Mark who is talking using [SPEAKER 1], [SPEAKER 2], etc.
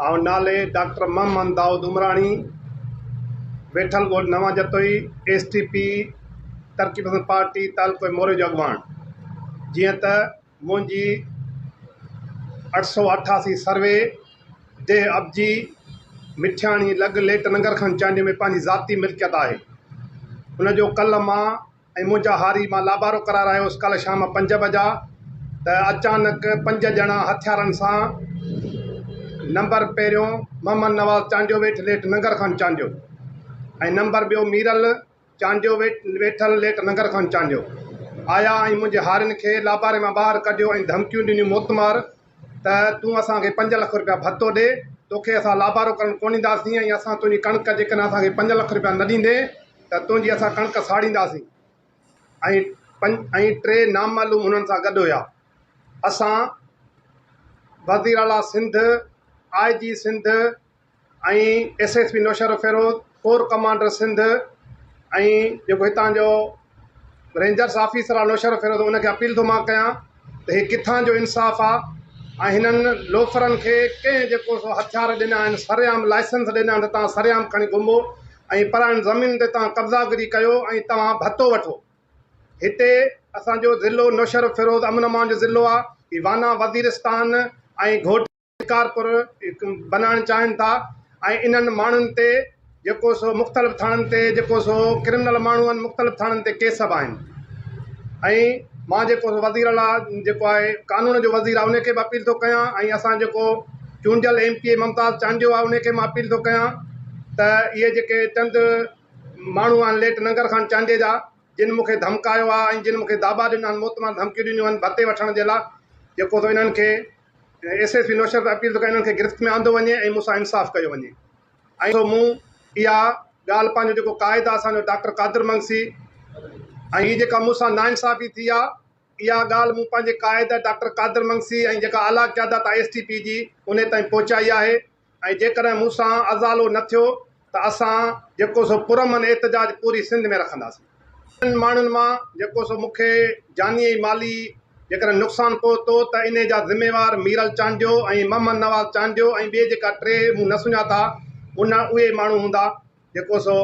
[SPEAKER 1] آئون نالي ڊاڪٽر محمد دائود عمراڻي، ويٺل ڳوٺ نوان جتوئي، ايس ٽي پي ترقي پسند پارٽي تعلقو موري جو اڳواڻ. جيئن ته منهنجي 888 سروي ديهه ابجي مٺياڻي لڳ ليٽ ننگر خان چانڊيو ۾ پنهنجي ذاتي ملڪيت آهي. ان جو ڪلهه مان ۽ منهنجا هاري مان لابارو ڪرائي آيو هوس ڪالهه شام 5 بجا ته اچانڪ 5 ڄڻا هٿيارن سان نمبر پهريون محمد نواز چانڊيو ويٺ ليٽ ننگر خان چانڊيو ۽ نمبر ٻيو ميرل چانڊيو ويٺل ليٽ ننگر خان چانڊيو آيا ۽ منهنجي هارين کي لاباري مان ٻاهر ڪڍيو ۽ ڌمڪيون ڏنيون موتمار ته تون اسان کي 5 لک روپيا ڀتو ڏي توکي اسان لابارو ڪرڻ ڪونه ڏينداسين ۽ اسان تنهنجي ڪڻڪ جيڪڏهن اسان کي 5 لک روپيا نه ڏيندين ته تنهنجي اسان ڪڻڪ ساڙينداسين ۽ ۽ 3 نامعلوم هنن سان گڏ هيا. اسان وزيراعليٰ Sindh, I G Sindh ۽ S S P Naushahro Feroze, corps commander Sindh ۽ جيڪو هتان جو رينجرس آفيسر آ نوشهروفيروز ان کي اپيل ٿو مان ڪيان ته هي ڪٿان جو انصاف آ ۽ هنن لوفرن کي ڪنهن جيڪو سو هٿيار ڏنا آهن سرعام لائسنس ڏنا آهن ته توهان سرعام کڻي گهمو ۽ پراين زمينن تي توهان قبضاگري ڪيو ۽ توهان ڀتو وٺو. هتي اسان جو ضلعو نوشهروفيروز امن امان جو ضلعو آ. هي وانا وزيرستان ۽ گهوٽ شڪارپور بنائڻ چاهين ٿا ۽ انهن ماڻهن تي جيڪو سو مختلف ٿاڻن تي جيڪو سو ڪرمنل ماڻهو آهن مختلف ٿاڻن تي ڪيس به آهن ۽ مان جيڪو سو وزير اعليٰ جيڪو آهي قانون جو وزير آهي ان کي به اپيل ٿو ڪيان ۽ اسان جيڪو چونڊيل M P A Mumtaz Chandio آهي ان کي مان اپيل ٿو ڪيان ته اهي جيڪي چند ماڻهو آهن ليٽ ننگر خان چانڊيي جا جن مون کي ڌمڪايو آهي ۽ جن مون کي داٻا ڏنا آهن موتمار ڌمڪيون ڏنيون آهن ڀتي وٺڻ جي لاء جيڪو سو انهن کي ايس ايس پي نوشهر کي اپيل ٿو ڪيان انهن کي گرفت ۾ آندو وڃي ۽ مون سان انصاف ڪيو وڃي ۽ سو مون اها ڳالهه پنهنجو جيڪو قائد آهي اسان جو ڊاڪٽر قادر منگسي ۽ هي جيڪا مون سان ناانصافي ٿي آهي اها ڳالهه مون پنهنجي قائد ڊاڪٽر قادر منگسي ۽ جيڪا اعليٰ قيادت آهي ايس ٽي پي جي انهي تائين پهچائي آهي ۽ جيڪڏهن مون سان ازالو نه ٿيو ته اسان جيڪو سو پرامن احتجاج پوري سنڌ ۾ رکنداسين. انهن ماڻهن مان جيڪو سو مون کي جاني ۽ مالي جيڪڏهن نقصان پهتو ته انهي جا ذميوار ميرل چانڊيو ۽ محمد نواز چانڊيو ۽ ٻئي جيڪا 3 مون نه سڃاتا ان اهي ماڻهو هوندا جيڪو سو.